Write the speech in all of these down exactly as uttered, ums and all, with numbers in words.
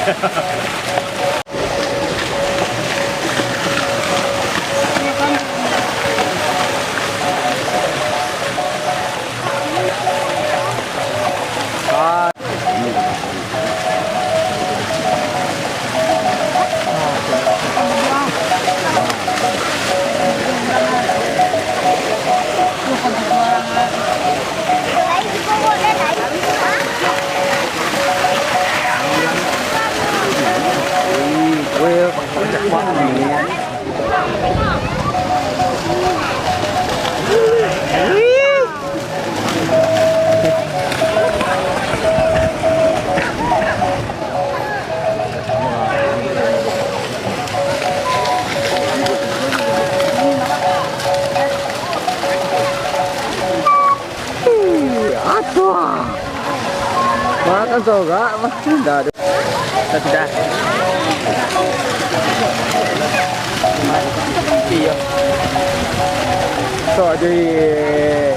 Ih, aduh. Makan sorak mah. Indak ado. Sudah. Iyo. Sok ajo, ih.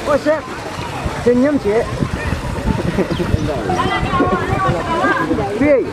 Oh, siap. Senyum, cik. Pi.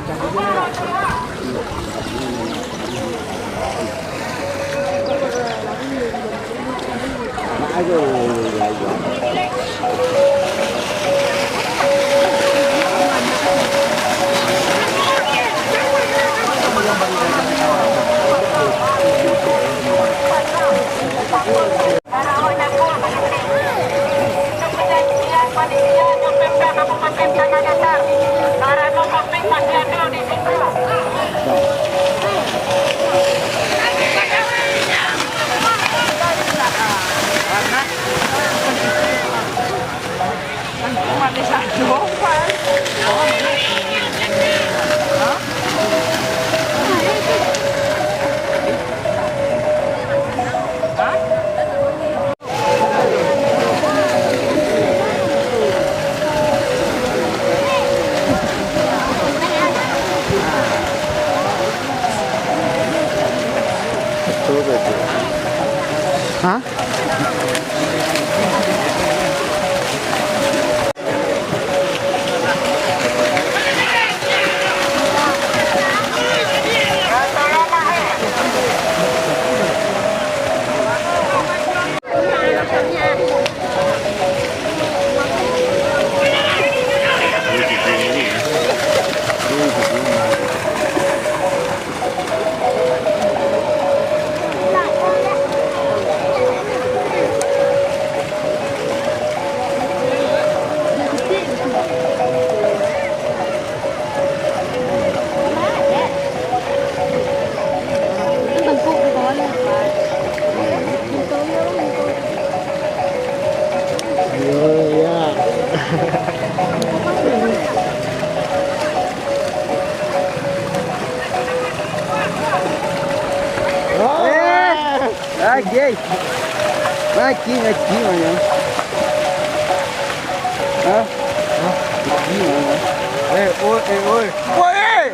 Hah? Yo, ya. Eh, lagi. Lagi, lagi, mana? Hah? Hah? Lagi, mana? Eh, oi, eh, oi. Woi!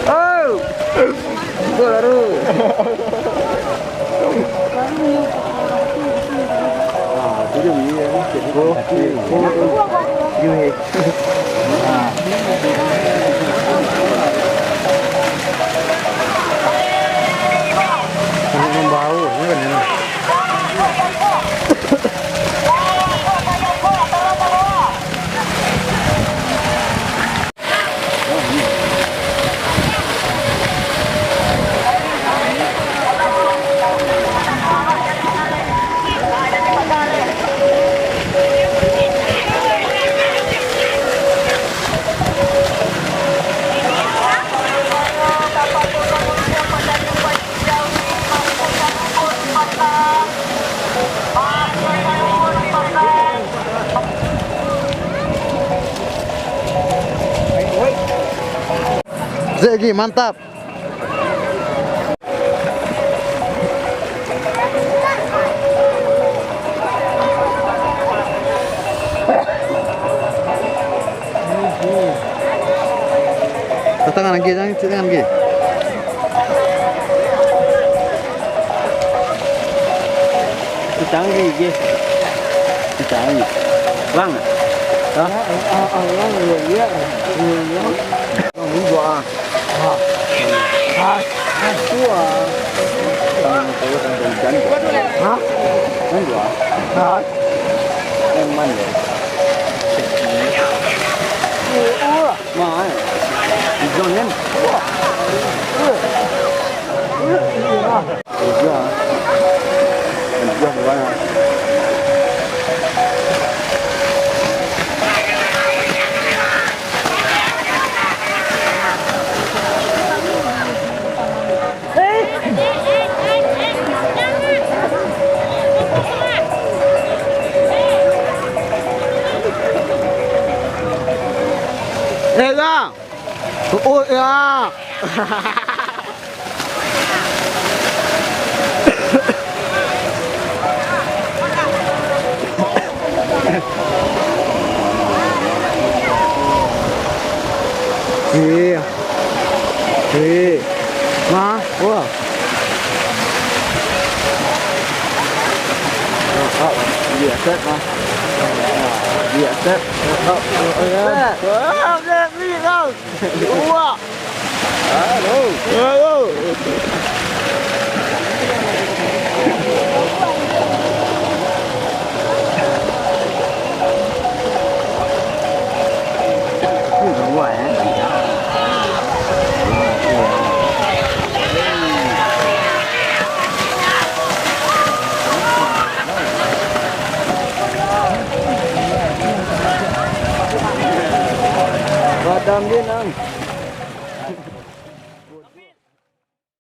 Oh! Itu baru. Ah, itu dia bunyi, ya. Oke. Oke. Kalau membau, ini kan enak. Cek lagi, mantap. Tangan lagi, tangan, tangan lagi. Canggih, ge. Canggih. Bang. Hah? Ah, ah, ah, iya, iya. Iya, iya. Bang, ini dua, ah. Ah. Ah. Dua. Bang, kalau kan hujan, dua. Hah? Kan dua. Hah? Yang mana? Oh, oh. Mahal. Hujan, kan? Wah. Wah. Wah. Tiga. Tiga bulan. Eh, Bang. Oh, ya. Iya. Iya. Mah, wah. Oh, oh, iya, set, Mah. Nah, iya, set. Oh, oh, oh, iya. Set. Wah, set, ini, Bang. Wah. Halo. Halo. Ini dua, eh. Padam dia, Nang.